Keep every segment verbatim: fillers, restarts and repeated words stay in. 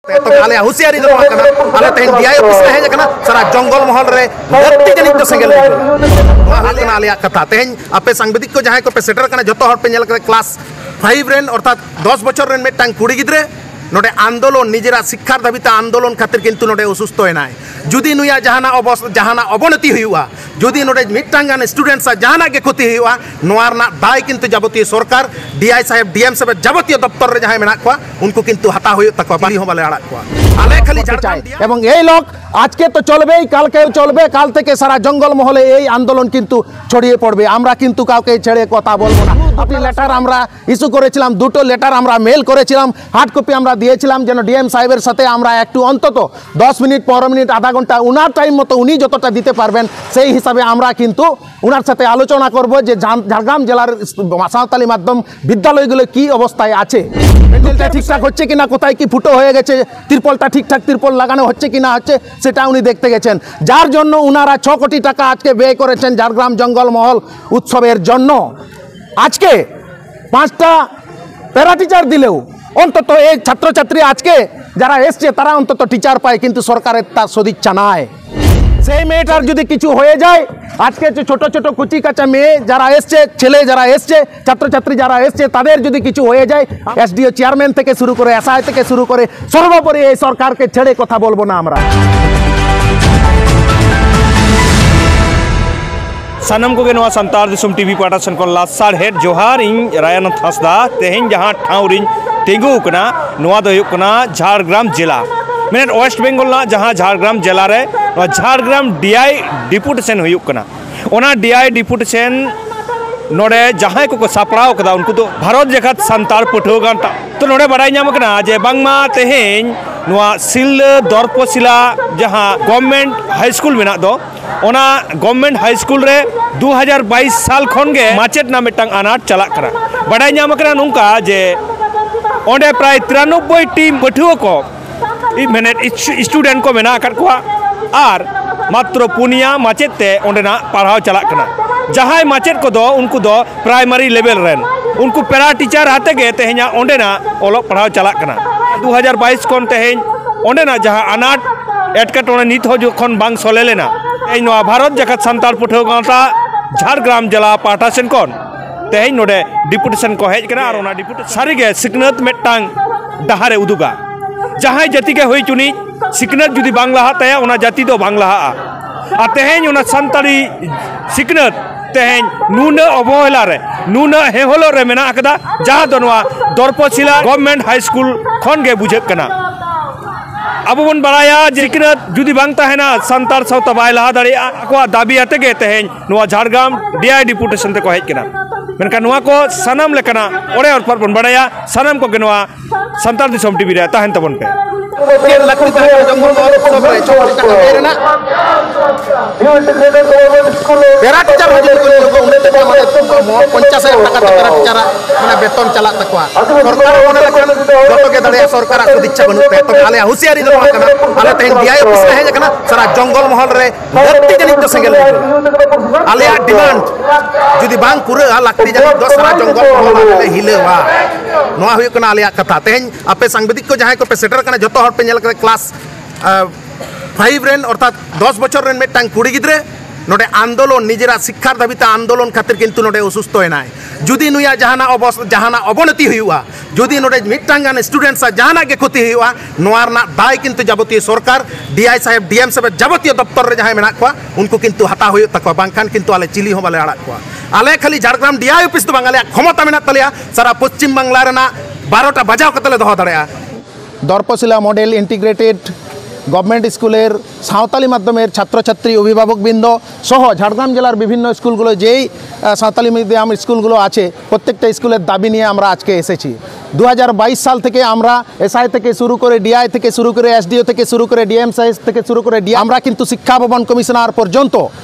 ᱛᱚᱵᱮ ᱟᱞᱮᱭᱟᱜ ᱦᱩᱥᱤᱭᱟᱹᱨᱤ ᱫᱚ ᱱᱚᱣᱟ ᱠᱟᱱᱟ, ᱟᱞᱮ ᱛᱮᱦᱮᱧ ᱰᱤ ᱟᱭ ᱚᱯᱷᱤᱥ ᱞᱮ ᱦᱮᱡ ᱟᱠᱟᱱᱟ, ᱥᱟᱨᱟ ᱡᱚᱝᱜᱚᱞ ᱢᱚᱦᱚᱞ ᱨᱮ ᱞᱟᱹᱠᱛᱤ ᱡᱟᱹᱱᱤᱡ ᱫᱚ ᱥᱮᱸᱜᱮᱞ ᱞᱮ ᱡᱩᱞᱟ᱾ ᱱᱚᱣᱟ ᱦᱩᱭᱩᱜ ᱠᱟᱱᱟ ᱟᱞᱮᱭᱟᱜ ᱠᱟᱛᱷᱟ᱾ ᱛᱮᱦᱮᱧ ᱟᱯᱮ ᱥᱟᱝᱵᱟᱫᱤᱠ ᱠᱚ ᱡᱟᱦᱟᱸᱭ ᱠᱚᱯᱮ ᱥᱮᱴᱮᱨ ᱟᱠᱟᱱᱟ, ᱡᱚᱛᱚ ᱦᱚᱲ ᱯᱮ ᱧᱮᱞ ᱠᱟᱫᱟ, ᱠᱞᱟᱥ ᱯᱷᱟᱭᱤᱵᱷ ᱨᱮᱱ, ᱚᱨᱛᱷᱟᱛ ᱫᱚᱥ ᱵᱚᱪᱷᱚᱨ ᱨᱮᱱ ᱢᱤᱫᱴᱟᱝ ᱠᱩᱲᱤ ᱜᱤᱫᱽᱨᱟᱹ ᱱᱚᱰᱮ ᱟᱱᱫᱳᱞᱚᱱ, ᱱᱤᱡᱮᱨᱟᱜ ᱥᱤᱠᱠᱷᱟᱨ ᱫᱟᱹᱵᱤᱛᱮ ᱟᱱᱫᱳᱞᱚᱱ ᱠᱷᱟᱹᱛᱤᱨ ᱠᱤᱱᱛᱩ ᱱᱚᱰᱮ ᱚᱥᱩᱥᱛᱷᱚ ᱮᱱᱟᱭ᱾ ᱡᱩᱫᱤ ᱱᱩᱭᱟᱜ ᱡᱟᱦᱟᱱᱟᱜ ᱚᱵᱚᱥ-, ᱡᱟᱦᱟᱱᱟᱜ ᱚᱵᱚᱱᱚᱛᱤ ᱦᱩᱭᱩᱜᱼᱟ, ᱡᱩᱫᱤ ᱱᱚᱰᱮ ᱢᱤᱫᱴᱟᱝ ᱜᱟᱱ ᱥᱴᱩᱰᱮᱱᱴᱥ ᱟᱜ ᱡᱟᱦᱟᱱᱟᱜ ᱜᱮ ᱠᱷᱚᱛᱤ ᱦᱩᱭᱩᱜᱼᱟ, ᱱᱚᱣᱟ ᱨᱮᱱᱟᱜ ᱫᱟᱭ ᱠᱤᱱᱛᱩ ᱡᱟᱵᱚᱛᱤᱭᱚ ᱥᱚᱨᱠᱟᱨ, ᱰᱤ ᱟᱭ ᱥᱟᱦᱮᱵᱽ, ᱰᱤ ᱮᱢ ᱥᱟᱦᱮᱵᱽ, ᱡᱟᱵᱚᱛᱤᱭᱚ ᱫᱚᱯᱛᱚᱨ ᱨᱮ ᱡᱟᱦᱟᱸᱭ ᱢᱮᱱᱟᱜ ᱠᱚᱣᱟ, ᱩᱱᱠᱩ ᱠᱤᱱᱛᱩ ᱦᱟᱛᱟᱣ ᱦᱩᱭᱩᱜ ᱛᱟᱠᱚᱣᱟ, ᱵᱟᱹᱜᱤ ᱦᱚᱸ ᱵᱟᱞᱮ ᱟᱲᱟᱜ ᱠᱚᱣᱟ᱾ ᱟᱞᱮ ᱠᱷᱟᱹᱞᱤ ᱡᱷᱟᱲᱠᱷᱚᱸᱰ ᱰᱤ ᱟᱭ এবং এই লোক আজকে তো চলবেই, কালকেও চলবে, কাল থেকে সারা জঙ্গল মহলে এই আন্দোলন কিন্তু ছড়িয়ে পড়বে। আমরা কিন্তু কাউকে ছেড়ে কথা বলবো না। আপনি লেটার আমরা ইস্যু করেছিলাম, দুটো লেটার আমরা মেল করেছিলাম, হার্ড কপি আমরা দিয়েছিলাম যেন ডিএম সাহেবের সাথে আমরা একটু অন্তত দশ মিনিট, পনেরো মিনিট, আধা ঘন্টা, ওনার টাইম মতো উনি যতটা দিতে পারবেন সেই হিসাবে আমরা কিন্তু ওনার সাথে আলোচনা করব যে ঝাড়-, ঝাড়গ্রাম জেলার সাঁওতালি মাধ্যম বিদ্যালয়গুলো কি অবস্থায় আছে, প্যান্ডেলটা ঠিকঠাক হচ্ছে কিনা, কোথায় কি ফুটো হয়ে গেছে, তিরপলটা ঠিকঠাক তিরপল লাগানো হচ্ছে কি না হচ্ছে, সেটা উনি দেখতে গেছেন। যার জন্য ওনারা ছ কোটি টাকা আজকে ব্যয় করেছেন ঝাড়গ্রাম জঙ্গল মহল উৎসবের জন্য। আজকে পাঁচটা প্যারা টিচার দিলেও অন্তত এই ছাত্রছাত্রী আজকে যারা এসছে তারা অন্তত টিচার পায়, কিন্তু সরকারের তার সদিচ্ছা নাই। সেই মেয়েটার যদি কিছু হয়ে যায়, আজকে যে ছোট ছোট কুচি কাঁচা মেয়ে যারা এসছে, ছেলে যারা এসছে, ছাত্রছাত্রী যারা এসছে, তাদের যদি কিছু হয়ে যায়, এসডিও চেয়ারম্যান থেকে শুরু করে, এসআই থেকে শুরু করে, সর্বোপরি এই সরকারকে ছেড়ে কথা বলবো না আমরা। ᱥᱟᱱᱟᱢ ᱠᱚᱜᱮ ᱱᱚᱣᱟ ᱥᱟᱱᱛᱟᱲ ᱫᱤᱥᱚᱢ ᱴᱤᱵᱷᱤ ᱯᱟᱦᱴᱟ ᱥᱮᱱ ᱠᱷᱚᱱ ᱞᱟᱥᱟᱲᱦᱮᱫ ᱡᱚᱦᱟᱨ᱾ ᱤᱧ ᱨᱟᱭᱟᱱᱟᱛᱷ ᱦᱟᱸᱥᱫᱟ᱾ ᱛᱮᱦᱮᱧ ᱡᱟᱦᱟᱸ ᱴᱷᱟᱶ ᱨᱤᱧ ᱛᱤᱸᱜᱩ ᱟᱠᱟᱱᱟ, ᱱᱚᱣᱟ ᱫᱚ ᱦᱩᱭᱩᱜ ᱠᱟᱱᱟ ᱡᱷᱟᱲᱜᱨᱟᱢ ᱡᱮᱞᱟ, ᱢᱮᱱᱮᱫ ᱳᱭᱮᱥᱴ ᱵᱮᱝᱜᱚᱞ ᱨᱮᱱᱟᱜ ᱡᱟᱦᱟᱸ ᱡᱷᱟᱲᱜᱨᱟᱢ ᱡᱮᱞᱟ ᱨᱮ ᱱᱚᱣᱟ ᱡᱷᱟᱲᱜᱨᱟᱢ ᱰᱤ ᱟᱭ ᱰᱮᱯᱩᱴᱮᱥᱚᱱ ᱦᱩᱭᱩᱜ ᱠᱟᱱᱟ᱾ ᱚᱱᱟ ᱰᱤ ᱟᱭ ᱰᱮᱯᱩᱴᱮᱥᱚᱱ ᱱᱚᱰᱮ ᱡᱟᱦᱟᱸᱭ ᱠᱚᱠᱚ ᱥᱟᱯᱲᱟᱣ ᱠᱟᱫᱟ, ᱩᱱᱠᱩ ᱫᱚ ᱵᱷᱟᱨᱚᱛ ᱡᱟᱠᱟᱛ ᱥᱟᱱᱛᱟᱲ ᱯᱟᱹᱴᱷᱩᱣᱟᱹ ᱜᱟᱶᱛᱟ᱾ ᱛᱚ, ᱱᱚᱰᱮ ᱵᱟᱰᱟᱭ ᱧᱟᱢ ᱟᱠᱟᱱᱟ ᱡᱮ ᱵᱟᱝᱢᱟ ᱛᱮᱦᱮᱧ ᱱᱚᱣᱟ ᱥᱤᱞᱫᱟᱹ ᱫᱚᱨᱯᱚᱥᱤᱞᱟ ᱡᱟᱦᱟᱸ ᱜᱚᱵᱷᱢᱮᱱᱴ ᱦᱟᱭ ᱥᱠᱩᱞ ᱢᱮᱱᱟᱜ ᱫᱚ, ᱚᱱᱟ ᱜᱚᱵᱷᱢᱮᱱᱴ ᱦᱟᱭ ᱥᱠᱩᱞ ᱨᱮ ᱫᱩ ᱦᱟᱡᱟᱨ ᱵᱟᱭᱤᱥ ᱥᱟᱞ ᱠᱷᱚᱱ ᱜᱮ ᱢᱟᱪᱮᱫ ᱨᱮᱱᱟᱜ ᱢᱤᱫᱴᱟᱝ ᱟᱱᱟᱴ ᱪᱟᱞᱟᱜ ᱠᱟᱱᱟ᱾ ᱵᱟᱰᱟᱭ ᱧᱟᱢ ᱟᱠᱟᱱᱟ ᱱᱚᱝᱠᱟ ᱡᱮ ᱚᱸᱰᱮ ᱯᱨᱟᱭ ᱛᱤᱨᱟᱱᱚᱵᱵᱳᱭ ᱴᱤ ᱯᱟᱹᱴᱷᱩᱣᱟᱹ ᱠᱚ, ᱤ-, ᱢᱮᱱᱮᱫ ᱤᱥ-, ᱥᱴᱩᱰᱮᱱᱴ ᱠᱚ ᱢᱮᱱᱟᱜ ᱟᱠᱟᱫ ᱠᱚᱣᱟ, ᱟᱨ ᱢᱟᱛᱨᱚ ᱯᱩᱱᱭᱟ ᱢᱟᱪᱮᱫ ᱛᱮ ᱚᱸᱰᱮᱱᱟᱜ ᱯᱟᱲᱦᱟᱣ ᱪᱟᱞᱟᱜ ᱠᱟᱱᱟ᱾ ᱡᱟᱦᱟᱸᱭ ᱢᱟᱪᱮᱫ ᱠᱚᱫᱚ, ᱩᱱᱠᱩ ᱫᱚ ᱯᱨᱟᱭᱢᱟᱨᱤ ᱞᱮᱵᱮᱞ ᱨᱮᱱ, ᱩᱱᱠᱩ ᱯᱮᱨᱟ ᱴᱤᱪᱟᱨ ᱟᱛᱮ ᱜᱮ ᱛᱮᱦᱮᱧᱟᱜ ᱚᱸᱰᱮᱱᱟᱜ ᱚᱞᱚᱜ ᱯᱟᱲᱦᱟᱣ ᱪᱟᱞᱟᱜ ᱠᱟᱱᱟ᱾ ᱫᱩ ᱦᱟᱡᱟᱨ ᱵᱟᱭᱤᱥ ᱠᱷᱚᱱ ᱛᱮᱦᱮᱧ ᱚᱸᱰᱮᱱᱟᱜ ᱡᱟᱦᱟᱸ ᱟᱱᱟᱴ ᱮᱴᱠᱮᱴᱚᱬᱮ ᱱᱤᱛ ᱦᱚᱸ ᱡᱚᱠᱷᱚᱱ ᱵᱟᱝ ᱥᱚᱞᱦᱮ ᱞᱮᱱᱟ, ᱛᱮᱦᱮᱧ ᱱᱚᱣᱟ ᱵᱷᱟᱨᱚᱛ ᱡᱟᱠᱟᱛ ᱥᱟᱱᱛᱟᱲ ᱯᱟᱹᱴᱷᱩᱣᱟᱹ ᱜᱟᱶᱛᱟ ᱡᱷᱟᱲᱜᱨᱟᱢ ᱡᱮᱞᱟ ᱯᱟᱦᱴᱟ ᱥᱮᱱ ᱠᱷᱚᱱ ᱛᱮᱦᱮᱧ ᱱᱚᱰᱮ ᱰᱮᱯᱩᱴᱮᱥᱚᱱ ᱠᱚ ᱦᱮᱡ ᱠᱟᱱᱟ᱾ ᱟᱨ ᱚᱱᱟ ᱰᱮᱯᱩᱴᱮᱥᱚᱱ ᱥᱟᱹᱨᱤᱜᱮ ᱥᱤᱠᱷᱱᱟᱹᱛ ᱢᱤᱫᱴᱟᱝ ᱰᱟᱦᱟᱨᱮ ᱩᱫᱩᱜᱟ᱾ ᱡᱟᱦᱟᱸᱭ ᱡᱟᱹᱛᱤ ᱜᱮ ᱦᱩᱭ ᱪᱩᱱᱤᱡ, ᱥᱤᱠᱷᱱᱟᱹᱛ ᱡᱩᱫᱤ ᱵᱟᱝ ᱞᱟᱦᱟᱜ ᱛᱟᱭᱟ, ᱚᱱᱟ ᱡᱟᱹᱛᱤ ᱫᱚ ᱵᱟᱝ ᱞᱟᱦᱟᱜᱼᱟ᱾ ᱟᱨ ᱛᱮᱦᱮᱧ ᱚᱱᱟ ᱥᱟᱱᱛᱟᱲᱤ ᱥᱤᱠᱷᱱᱟᱹᱛ ᱛᱮᱦᱮᱧ ᱱᱩᱱᱟᱹᱜ ᱚᱵᱚᱦᱮᱞᱟ ᱨᱮ, ᱱᱩᱱᱟᱹᱜ ᱦᱮᱦᱚᱞᱚᱜ ᱨᱮ ᱢᱮᱱᱟᱜ ᱟᱠᱟᱫᱟ, ᱡᱟᱦᱟᱸ ᱫᱚ ᱱᱚᱣᱟ ᱫᱚᱨᱯᱚᱥᱤᱞᱟ ᱜᱚᱵᱷᱢᱮᱱᱴ ᱦᱟᱭ ᱥᱠᱩᱞ ᱠᱷᱚᱱ ᱜᱮ ᱵᱩᱡᱷᱟᱹᱜ ᱠᱟᱱᱟ᱾ ᱟᱵᱚ ᱵᱚᱱ ᱵᱟᱲᱟᱭᱟ ᱡᱮ ᱥᱤᱠᱷᱱᱟᱹᱛ ᱡᱩᱫᱤ ᱵᱟᱝ ᱛᱟᱦᱮᱱᱟ, ᱥᱟᱱᱛᱟᱲ ᱥᱟᱶᱛᱟ ᱵᱟᱭ ᱞᱟᱦᱟ ᱫᱟᱲᱮᱭᱟᱜᱼᱟ᱾ ᱟᱠᱚᱣᱟᱜ ᱫᱟᱹᱵᱤ ᱟᱛᱮ ᱜᱮ ᱛᱮᱦᱮᱧ ᱱᱚᱣᱟ ᱡᱷᱟᱲᱜᱨᱟᱢ ᱰᱤ ᱟᱭ ᱰᱮᱯᱩᱴᱮᱥᱚᱱ ᱛᱮᱠᱚ ᱦᱮᱡ ᱠᱟᱱᱟ᱾ ᱢᱮᱱᱠᱷᱟᱱ ᱱᱚᱣᱟ ᱠᱚ ᱥᱟᱱᱟᱢ ᱞᱮᱠᱟᱱᱟᱜ ᱚᱲᱮ ᱚᱨᱯᱟᱛ ᱵᱚᱱ ᱵᱟᱲᱟᱭᱟ᱾ ᱥᱟᱱᱟᱢ ᱠᱚᱜᱮ ᱱᱚᱣᱟ ᱥᱟᱱᱛᱟᱲ ᱫᱤᱥᱚᱢ ᱴᱤᱵᱷᱤ ᱨᱮ ᱛᱟᱦᱮᱱ ᱛᱟᱵᱚᱱ ᱯᱮ᱾ ᱪᱮᱫ ᱞᱟᱹᱠᱛᱤ ᱛᱟᱦᱮᱸ ᱠᱟᱱᱟ ᱡᱚᱝᱜᱚᱞ ᱢᱚᱦᱚᱞ ᱩᱛᱥᱚᱵ ᱨᱮ ᱪᱷᱚ ᱠᱳᱴᱤ ᱴᱟᱠᱟ ᱵᱮᱭ ᱨᱮᱱᱟᱜ? ᱯᱮᱨᱟ ᱴᱤᱪᱟᱨ ᱦᱚᱸ ᱡᱩᱫᱤ ᱠᱚ ᱧᱮᱞ ᱠᱚᱣᱟ, ᱩᱱᱟᱹᱜ ᱴᱟᱠᱟ ᱢᱟᱱᱮ ᱯᱚᱧᱪᱟᱥ ᱦᱟᱡᱟᱨ ᱴᱟᱠᱟ ᱛᱮ ᱯᱮᱨᱟ ᱴᱤᱪᱟᱨᱟᱜ ᱢᱟᱱᱮ ᱵᱮᱛᱚᱱ ᱪᱟᱞᱟᱜ ᱛᱟᱠᱚᱣᱟ᱾ ᱥᱚᱨᱠᱟᱨ ᱢᱚᱱᱮ ᱞᱮᱠᱷᱟᱱ ᱡᱚᱛᱚ ᱜᱮ ᱫᱟᱲᱮᱭᱟᱜᱼᱟ, ᱥᱚᱨᱠᱟᱨᱟᱜ ᱥᱚᱫᱤᱪᱪᱷᱟ ᱵᱟᱹᱱᱩᱜ ᱛᱟᱭᱟ᱾ ᱛᱚᱵᱮ ᱟᱞᱮᱭᱟᱜ ᱦᱩᱸᱥᱤᱭᱟᱨᱤ ᱫᱚ ᱱᱚᱣᱟ ᱠᱟᱱᱟ, ᱟᱞᱮ ᱛᱮᱦᱮᱧ ᱰᱤ ᱟᱭ ᱚᱯᱷᱤᱥ ᱞᱮ ᱦᱮᱡ ᱟᱠᱟᱱᱟ, ᱥᱟᱨᱟ ᱡᱚᱝᱜᱚᱞ ᱢᱚᱦᱚᱞ ᱨᱮ ᱞᱟᱹᱠᱛᱤ ᱡᱟᱹᱱᱤᱡ ᱫᱚ ᱥᱮᱸᱜᱮᱞ ᱞᱮ ᱡᱩᱞᱟ᱾ ᱟᱞᱮᱭᱟᱜ ᱰᱤᱢᱟᱱᱰ ᱡᱩᱫᱤ ᱵᱟᱝ ᱯᱩᱨᱟᱹᱜᱼᱟ, ᱞᱟᱹᱠᱛᱤ ᱡᱟᱹᱱᱤᱡ ᱫᱚ ᱥᱟᱨᱟ ᱡᱚᱝᱜᱚᱞ ᱢᱚᱦᱚᱞ ᱟᱞᱮ ᱞᱮ ᱦᱤᱞᱟᱹᱣᱟ᱾ ᱱᱚᱣᱟ ᱦᱩᱭᱩᱜ ᱠᱟᱱᱟ ᱟᱞᱮᱭᱟᱜ ᱠᱟᱛᱷᱟ᱾ ᱛᱮᱦᱮᱧ ᱟᱯᱮ ᱥᱟᱝᱵᱟᱫᱤᱠ ᱠᱚ ᱡᱟᱦᱟᱸᱭ ᱠᱚᱯᱮ ᱥᱮᱴᱮᱨ ᱟᱠᱟᱱᱟ, ᱡᱚᱛᱚ ᱦᱚᱲ ᱯᱮ ᱧᱮᱞ ᱠᱟᱫᱟ ᱠᱞᱟᱥ ᱯᱷᱟᱭᱤᱵᱷ ᱨᱮᱱ, ᱚᱨᱛᱷᱟᱛ ᱫᱚᱥ ᱵᱚᱪᱷᱚᱨ ᱨᱮᱱ ᱢᱤᱫᱴᱟᱝ ᱠᱩᱲᱤ ᱜᱤᱫᱽᱨᱟᱹ ᱱᱚᱰᱮ ᱟᱱᱫᱳᱞᱚᱱ, ᱱᱤᱡᱮᱨᱟᱜ ᱥᱤᱠᱠᱷᱟᱨ ᱫᱟᱹᱵᱤᱛᱮ ᱟᱱᱫᱳᱞᱚᱱ ᱠᱷᱟᱹᱛᱤᱨ ᱠᱤᱱᱛᱩ ᱱᱚᱰᱮ ᱚᱥᱩᱥᱛᱷᱚ ᱮᱱᱟᱭ᱾ ᱡᱩᱫᱤ ᱱᱩᱭᱟᱜ ᱡᱟᱦᱟᱱᱟᱜ ᱚᱵᱚᱥ-, ᱡᱟᱦᱟᱱᱟᱜ ᱚᱵᱚᱱᱚᱛᱤ ᱦᱩᱭᱩᱜᱼᱟ, ᱡᱩᱫᱤ ᱱᱚᱰᱮ ᱢᱤᱫᱴᱟᱝ ᱜᱟᱱ ᱥᱴᱩᱰᱮᱱᱴᱥ ᱟᱜ ᱡᱟᱦᱟᱱᱟᱜ ᱜᱮ ᱠᱷᱚᱛᱤ ᱦᱩᱭᱩᱜᱼᱟ, ᱱᱚᱣᱟ ᱨᱮᱱᱟᱜ ᱫᱟᱭ ᱠᱤᱱᱛᱩ ᱡᱟᱵᱚᱛᱤᱭᱚ ᱥᱚᱨᱠᱟᱨ, ᱰᱤ ᱟᱭ ᱥᱟᱦᱮᱵᱽ, ᱰᱤ ᱮᱢ ᱥᱟᱦᱮᱵᱽ, ᱡᱟᱵᱚᱛᱤᱭᱚ ᱫᱚᱯᱛᱚᱨ ᱨᱮ ᱡᱟᱦᱟᱸᱭ ᱢᱮᱱᱟᱜ ᱠᱚᱣᱟ, ᱩᱱᱠᱩ ᱠᱤᱱᱛᱩ ᱦᱟᱛᱟᱣ ᱦᱩᱭᱩᱜ ᱛᱟᱠᱚᱣᱟ, ᱵᱟᱝᱠᱷᱟᱱ ᱠᱤᱱᱛᱩ ᱟᱞᱮ ᱪᱤᱞᱤ ᱦᱚᱸ ᱵᱟᱞᱮ ᱟᱲᱟᱜ ᱠᱚᱣᱟ᱾ ᱟᱞᱮ ᱠᱷᱟᱹᱞᱤ ᱡᱷᱟᱲᱜᱨᱟᱢ ᱰᱤ ᱟᱭ ᱚᱯᱷᱤᱥ ᱫᱚ ᱵᱟᱝ, ᱟᱞᱮᱭᱟᱜ ᱠᱷᱚᱢᱚᱛᱟ ᱢᱮᱱᱟᱜ ᱛᱟᱞᱮᱭᱟ ᱥᱟᱨᱟ ᱯᱚᱥᱪᱤᱢ ᱵᱟᱝᱞᱟ ᱨᱮᱱᱟᱜ ᱵᱟᱨᱚᱴᱟ ᱵᱟᱡᱟᱣ ᱠᱟᱛᱮ ᱞᱮ ᱫᱚᱦᱚ ᱫᱟᱲᱮᱭᱟᱜᱼᱟ᱾ ᱫᱚᱨᱯᱚᱥᱤᱞᱟ ᱢᱚᱰᱮᱞ ᱤᱱᱴᱤᱜᱨᱮᱴᱮᱰ ᱜᱚᱵᱷᱢᱮᱱᱴ ᱥᱠᱩᱞᱮᱨ ᱥᱟᱶᱛᱟᱞᱤ ᱢᱟᱫᱽᱫᱷᱚᱢᱮᱨ ᱪᱷᱟᱛᱨᱚ ᱪᱷᱟᱛᱨᱤ, অভিভাবক বৃন্দ সহ ঝাড়গ্রাম জেলার বিভিন্ন স্কুলগুলো যেই আহ, সাঁওতালি মিডিয়াম স্কুলগুলো আছে, প্রত্যেকটা স্কুলের দাবি নিয়ে আমরা আজকে এসেছি। দু হাজার বাইশ সাল থেকে আমরা এসআই থেকে শুরু করে, ডিআই থেকে শুরু করে, এসডিও থেকে শুরু করে, ডিএম সাহেব থেকে শুরু করে, ডিআই, আমরা কিন্তু শিক্ষা ভবন কমিশনার পর্যন্ত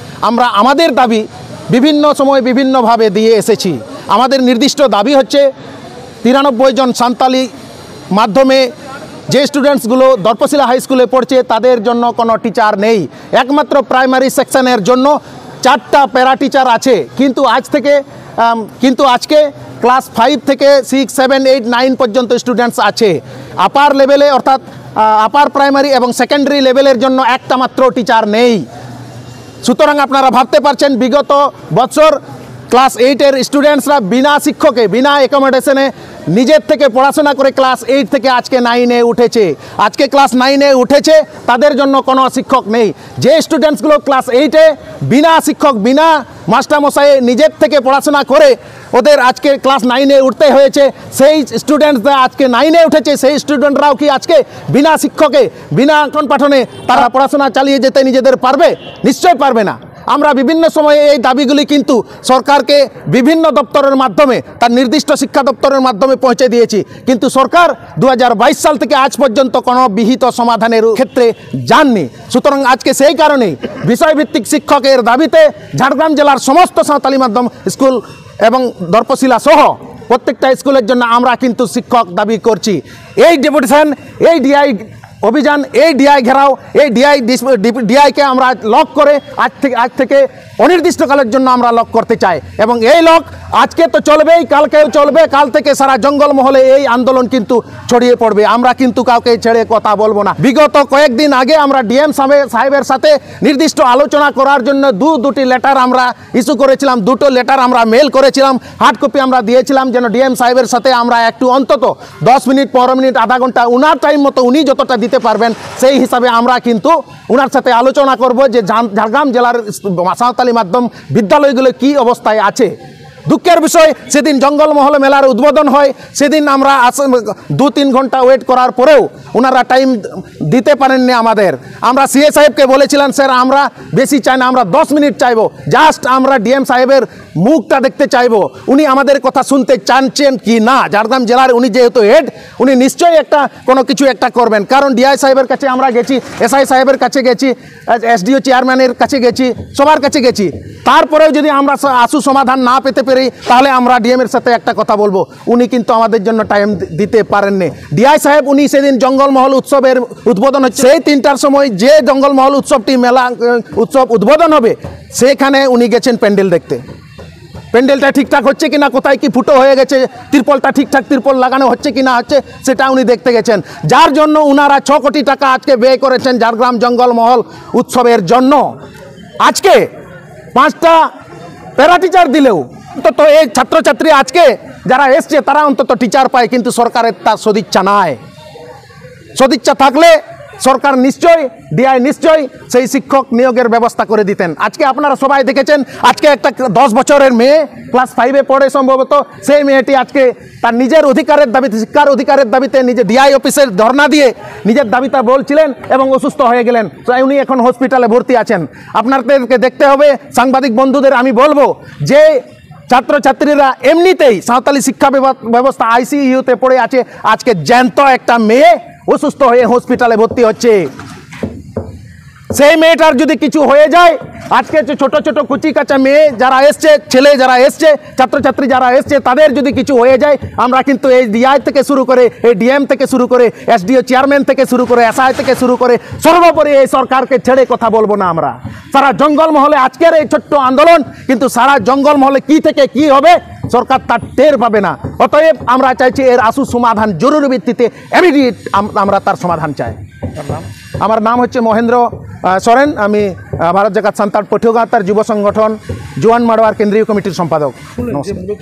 আমরা আমাদের দাবি বিভিন্ন সময় বিভিন্নভাবে দিয়ে এসেছি। আমাদের নির্দিষ্ট দাবি হচ্ছে তিরানব্বই জন সাঁওতালি মাধ্যমে যে স্টুডেন্টসগুলো দর্পশিলা হাই স্কুলে পড়ছে, তাদের জন্য কোনো টিচার নেই। একমাত্র প্রাইমারি সেকশনের জন্য চারটা প্যারা টিচার আছে, কিন্তু আজ থেকে আম, কিন্তু আজকে ক্লাস ফাইভ থেকে সিক্স সেভেন এইট নাইন পর্যন্ত স্টুডেন্টস আছে। আপার লেভেলে অর্থাৎ আপার প্রাইমারি এবং সেকেন্ডারি লেভেলের জন্য একটা মাত্র টিচার নেই। সুতরাং আপনারা ভাবতে পারছেন, বিগত বছর ক্লাস এইটের স্টুডেন্টসরা বিনা শিক্ষকে, বিনা অ্যাকোমোডেশনে নিজের থেকে পড়াশোনা করে ক্লাস এইট থেকে আজকে নাইনে উঠেছে। আজকে ক্লাস নাইনে উঠেছে, তাদের জন্য কোনো শিক্ষক নেই। যে স্টুডেন্টসগুলো ক্লাস এইটে বিনা শিক্ষক, বিনা মাস্টারমশাই নিজের থেকে পড়াশোনা করে ওদের আজকে ক্লাস নাইনে উঠতে হয়েছে, সেই স্টুডেন্টসরা আজকে নাইনে উঠেছে, সেই স্টুডেন্টরাও কি আজকে বিনা শিক্ষকে, বিনা পঠন পাঠনে তারা পড়াশোনা চালিয়ে যেতে নিজেদের পারবে? নিশ্চয় পারবে না। আমরা বিভিন্ন সময়ে এই দাবিগুলি কিন্তু সরকারকে বিভিন্ন দপ্তরের মাধ্যমে, তার নির্দিষ্ট শিক্ষা দপ্তরের মাধ্যমে পৌঁছে দিয়েছি, কিন্তু সরকার দু সাল থেকে আজ পর্যন্ত কোনো বিহিত সমাধানের ক্ষেত্রে যাননি। সুতরাং আজকে সেই কারণেই বিষয়ভিত্তিক শিক্ষকের দাবিতে ঝাড়গ্রাম জেলার সমস্ত সাঁওতালি মাধ্যম স্কুল এবং দর্পশিলা সহ প্রত্যেকটা স্কুলের জন্য আমরা কিন্তু শিক্ষক দাবি করছি। এই ডেপুটেশন, এই ডিআই অভিযান, এই ডিআই ঘেরাও, এই ডিআই, ডিআইকে আমরা লক করে আজ থেকে, আজ থেকে অনির্দিষ্টকালের জন্য আমরা লক করতে চাই। এবং এই লক আজকে তো চলবেই, কালকেও চলবে, কাল থেকে সারা জঙ্গলমহলে এই আন্দোলন কিন্তু ছড়িয়ে পড়বে। আমরা কিন্তু কাউকে ছেড়ে কথা বলবো না। বিগত কয়েকদিন আগে আমরা ডিএম সাহেবের সাথে নির্দিষ্ট আলোচনা করার জন্য দু দুটি লেটার আমরা ইস্যু করেছিলাম, দুটো লেটার আমরা মেল করেছিলাম, হার্ড কপি আমরা দিয়েছিলাম, যেন ডিএম সাহেবের সাথে আমরা একটু অন্তত দশ মিনিট, পনেরো মিনিট, আধা ঘন্টা, উনার টাইম মতো উনি যতটা দিতে পারবেন, সেই হিসাবে আমরা কিন্তু ওনার সাথে আলোচনা করব যে ঝাড়গ্রাম জেলার সাঁওতালি মাধ্যম বিদ্যালয়গুলো কি অবস্থায় আছে। দুঃখের বিষয়, সেদিন জঙ্গলমহল মেলার উদ্বোধন হয়, সেদিন আমরা দু তিন ঘন্টা ওয়েট করার পরেও ওনারা টাইম দিতে পারেননি আমাদের। আমরা সিএ সাহেবকে বলেছিলাম, স্যার, আমরা বেশি চাই না, আমরা দশ মিনিট চাইবো, জাস্ট আমরা ডিএম সাহেবের মুখটা দেখতে চাইবো, উনি আমাদের কথা শুনতে চাচ্ছেন কি না। ঝাড়গ্রাম জেলার উনি যেহেতু হেড, উনি নিশ্চয়ই একটা কোনো কিছু একটা করবেন, কারণ ডিআই সাহেবের কাছে আমরা গেছি, এসআই সাহেবের কাছে গেছি, এসডিও চেয়ারম্যানের কাছে গেছি, সবার কাছে গেছি। তারপরেও যদি আমরা আশু সমাধান না পেতে পারি, তাহলে আমরা ডিএম এর সাথে একটা কথা বলবো। উনি কিন্তু আমাদের জন্য টাইম দিতে পারেননি। ডিআই সাহেব উনি সেদিন জঙ্গলমহল উৎসবের উদ্বোধন হচ্ছে, সেই তিনটার সময় যে জঙ্গলমহল উৎসবটি মেলা উৎসব উদ্বোধন হবে, সেখানে উনি গেছেন প্যান্ডেল দেখতে। প্যান্ডেলটা ঠিকঠাক হচ্ছে কিনা, কোথায় কি ফুটো হয়ে গেছে, তিরপলটা ঠিকঠাক তিরপল লাগানো হচ্ছে কিনা হচ্ছে, সেটা উনি দেখতে গেছেন। যার জন্য ওনারা ছ কোটি টাকা আজকে ব্যয় করেছেন ঝাড়গ্রাম জঙ্গলমহল উৎসবের জন্য। আজকে পাঁচটা প্যারা টিচার দিলেও অন্তত এই ছাত্রছাত্রী আজকে যারা এসছে, তারা অন্তত টিচার পায়, কিন্তু সরকারের তার সদিচ্ছা নাই। সদিচ্ছা থাকলে সরকার নিশ্চয়, ডিআই নিশ্চয় সেই শিক্ষক নিয়োগের ব্যবস্থা করে দিতেন। আজকে আপনারা সবাই দেখেছেন, আজকে একটা দশ বছরের মেয়ে, ক্লাস ফাইভে পড়ে সম্ভবত, সেই মেয়েটি আজকে তার নিজের অধিকারের দাবিতে, শিক্ষার অধিকারের দাবিতে নিজে ডিআই অফিসের ধর্ণা দিয়ে নিজের দাবিটা বলছিলেন এবং অসুস্থ হয়ে গেলেন। তো উনি এখন হসপিটালে ভর্তি আছেন। আপনাদেরকে দেখতে হবে, সাংবাদিক বন্ধুদের আমি বলবো যে ছাত্রছাত্রীরা এমনিতেই সাঁওতালি শিক্ষা ব্যব- ব্যবস্থা আইসিইউতে পড়ে আছে, আজকে জ্যান্ত একটা মেয়ে অসুস্থ হয়ে হসপিটালে ভর্তি হচ্ছে। সেই মেয়েটার যদি কিছু হয়ে যায়, আজকে যে ছোট ছোট কুচি কাঁচা মেয়ে যারা এসছে, ছেলে যারা এসছে, ছাত্রছাত্রী যারা এসছে, তাদের যদি কিছু হয়ে যায়, আমরা কিন্তু এই ডিআই থেকে শুরু করে, এই ডিএম থেকে শুরু করে, এসডিও চেয়ারম্যান থেকে শুরু করে, এসআই থেকে শুরু করে, সর্বোপরি এই সরকারকে ছেড়ে কথা বলবো না আমরা। সারা জঙ্গলমহলে আজকের এই ছোট্ট আন্দোলন, কিন্তু সারা জঙ্গলমহলে কি থেকে কি হবে, সরকার তার টের পাবে না। অতএব আমরা চাইছি এর আশু সমাধান জরুরি ভিত্তিতে, ইমিডিয়েট আমরা তার সমাধান চাই। আমার নাম হচ্ছে মহেন্দ্র আহ, সরেন। আমি আহ, ভারত জাকাত সান্তাল পাᱹᱴᱷᱩᱣᱟᱹ ᱜᱟᱶᱛᱟ ᱨᱮ ᱡᱩᱵᱚ ᱥᱚᱝᱜᱚᱴᱷᱚᱱ ᱡᱩᱣᱟᱹᱱ ᱢᱟᱰᱣᱟ ᱨᱮ ᱠᱮᱱᱫᱽᱨᱤᱭᱚ ᱠᱚᱢᱤᱴᱤ ᱨᱮ ᱥᱚᱢᱯᱟᱫᱚᱠ᱾ ᱱᱚᱢᱚᱥᱠᱟᱨ᱾